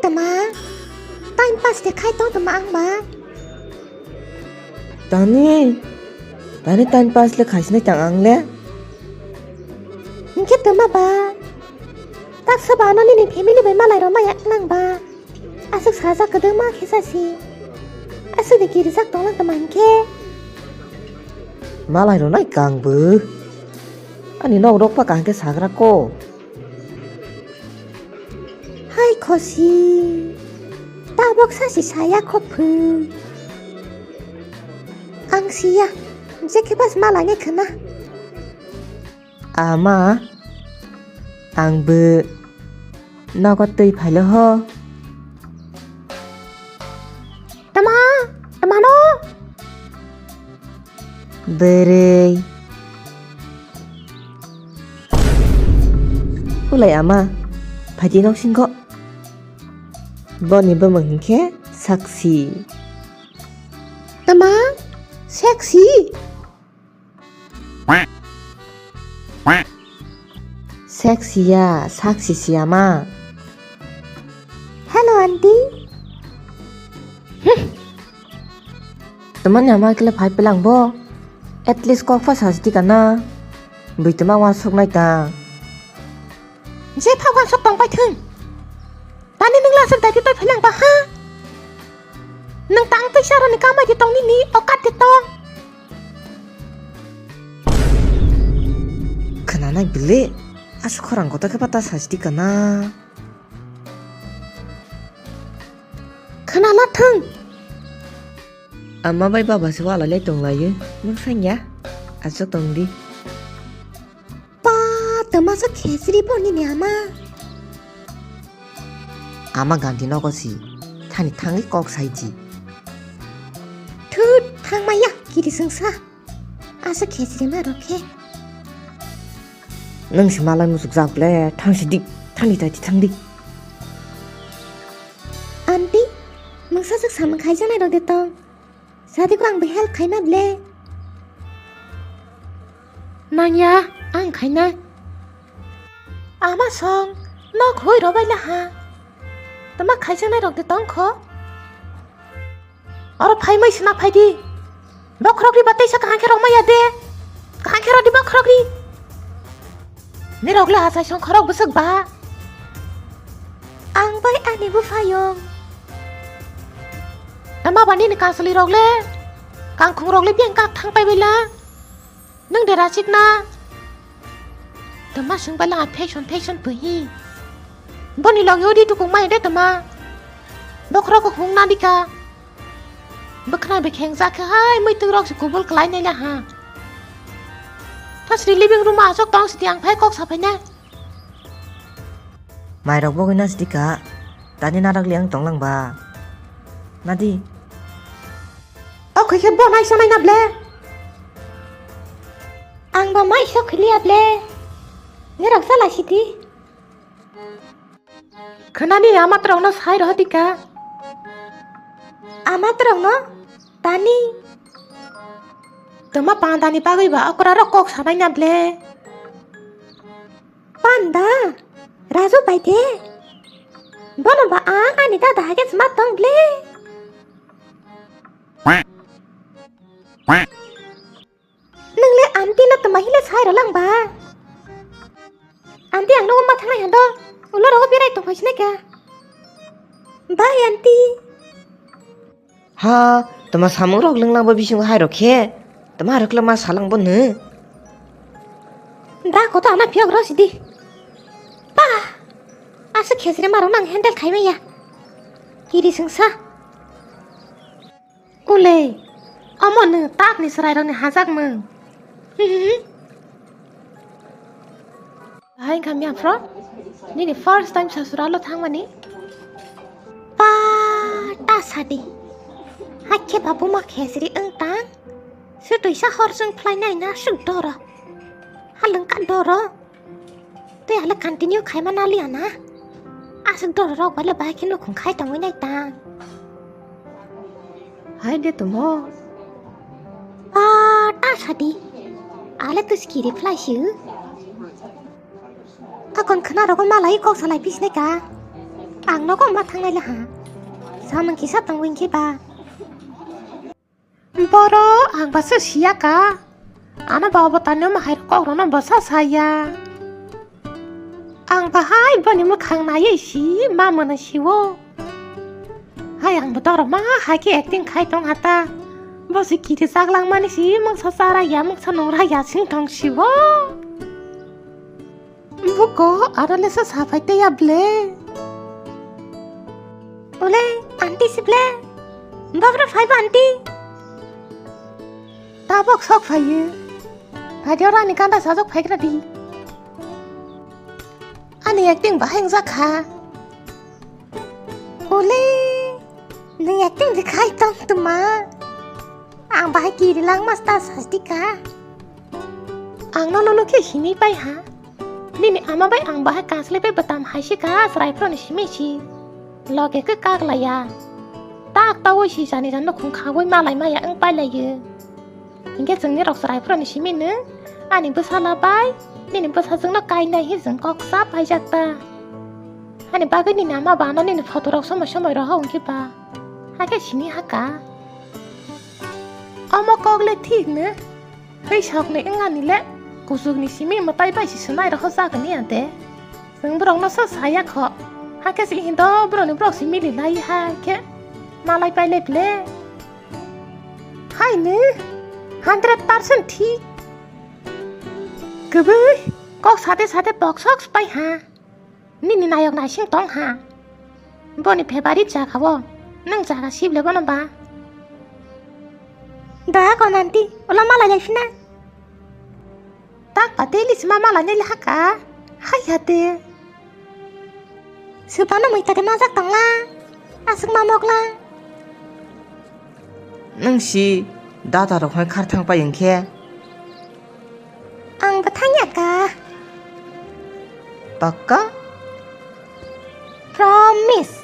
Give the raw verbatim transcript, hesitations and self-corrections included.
Tama, time pass de khai tong tama ang ba. Tani, tani time pass le khai sinai tang ang le. Hingke tama ba, tak saba ano nini family bai malai roma yak nang ba. Aswk sajak kwdwma khe sa si. Aswk de kirijak tonglang tama hinkhe. Malai rwnai kang bo. Ani nok rok pa kaham khe sagra ko. Hai khosi. Tabok sa si saya kho phu. Ang siya. Je khe bas malai ne khna. Ama, ang bo nogo twi phailo ho. Tama, tama no? Bwrwi. Ulai ama, phaidi nok singo. Boni bwmwng hinkhe Sakshi. Tama, Sakshi? Sexy ya, Sakshi si ama. Hello, aunty. Tamani ama kile phai pelang bo. At least kok pha sajdi kana. Bui tama wa sok nai ta. Je pha wa sok tong pai thung. Tani nwng lasuk dai di toi phalang ba ha? Nwng tang twi saro ni kamai di tong nini okat di tong. Khwnanai bwle, aswk khorang kotor khe bata sajdi kana. Khwnala thung. Ama bai baba se wala le tong laio, nwng sanya, aswk tong di. Pa, twmasa khesri bo nini ama. Ama ganti nogo si, thani thangwi kok saiji. Thut, thangmaya, kiri sengsa. Asa khesri ma rokhe. Nwng si malai musuk jak le, thang si di, thang di, thang di. Aunty, mungsa suk samung khaijaknai rok de tong. Sadi ko ang bo help khaima ble. Nangya, ang khaina. Ama song, nok hoi robai la ha. Tama khaijaknai rok de tong kho. Oro phai mai sna phai di. Bokhorok ri ba teisa kaham khe rok maya de. Kaham khe rok di bokhorok ri. Nirok le achai song khorok bwswk ba. Ang bai ani buphayung. Ama bani ni kansali rok le. Kangkhung rok le biyang kak thang pai bai la. Nwng de rachik na. Tama sung bai la fashion fashion phi. Boni log yo di tukung mai de tama. Bokhorok ko hung na dika. Bwkhwnai bwkheng jak khe hai muitu rok se kubul kwlai nai la ha. Thasri living room o aswk tong sidi ang phai kok sa phai na. Mai rok bogwi na sidi ka. Tani narak li ang tong lang ba. Nadi. O khoi khe bo nai sanai na ble. Ang ba mai sok khili ya ble. Ni rok sa la sidi. Khwnani ama torokno sai roho tika. Ama torokno? Tani. Toma pandani bagwi ba okra rok kok sanai na ble. Panda? Raju bai de? Bono ba ang ani dada hage sma tong ble. Nwngle aunty no tma hile sai rw lang ba? Aunty ang no ma thangnai hando. Ulo rogo berai tong phai sinai kha. Bye aunty. Ha, tma samung rok lwng lang ba bising hai rok khe. Tma hai rok le ma salang bo nw. Da koto ana phiyok rw sidi. Pa. Asa khesre maro nang handle khai maya. Kiri sengsa. Kule, omo nwng tak ni chwrai rok ni hajak mwng. Hai khamya phro, nini first time sasura lo thangmani? Pa ta sadi. Hakhe babu ma khesri wng tang. Swtwi sa hor chwng phlai nai na swk doro. Halwng ka doro. Tei ale continue khaima naliya na. Aswk doro rok bai le bai khe nukhung khai tongwi nai tang. Hai de tomo. Ah, ta sadi. Ale tu ski reply si. Akon khna rogo malai kok salai pis nai ka. Ang nogo ma thangnai le ha. Samung kisa tong wngkhe ba. Boro ang basa siya ka. Ano ba obo tani omo hai kok rono basa saya. Ang bahai boni mukhang naiwi si ma mano siwo. Hai ang bo doro ma hai khe acting khai tong hata. Bo si kiri chak lang mani si mungsa chara ya mungsa nungra ya sing tong siwo. Buko aro lesa saphai tei ya ble. Ule, aunty si ble. Babra phai ba aunty. Tabok sok phaiye. Phai de ora ani kanda sajok phai gra di. Ani acting bahai wngjakha. Ule, nung acting de khai tong tuma. Ang bahai kiri lang mas ta sajdi ka. Ang no nono khe hini pai ha. Nini ama bai ang bahai kaslai pai batam hai si ka chwrai phro ni simi si. Loge khe kak laya. Tak tawi si jani jan no khung khagwi malai maya wng pai layo. Hinkhe chwngni rok chwrai phro ni simi no ani bwsala bai nini bwsajwk no kainai hi chwng kok sa paijak ta. Ani bagwi nini ama ba no nini photo rok somoi somoi rohor wngkhe ba. Hakhe sini haka. Omo kok le thik no. Hei sokni wngani le kuchukni simi mwtai bai si swnai rohor jagani ante. Chwng borokno so saya kho. Hakhe si hindo borokni borok si mili lai hai khe malai pai le ble. Hai no hundred percent thik. Kwbwi kok sate sate boksok pai ha. Nini nayok naising tong ha. Boni favorite jaga o. Nwng jaga sibile bono ba. Da ko nanti, ola mala lai sina. Tak ba daily sima mala nai le haka. Hai hate. Supano mui tate majak tong la. Asuk mamok la. Nwng si data rok hai khar thang pai wngkhe. Ang bo thangya ka. Pakka? Promise.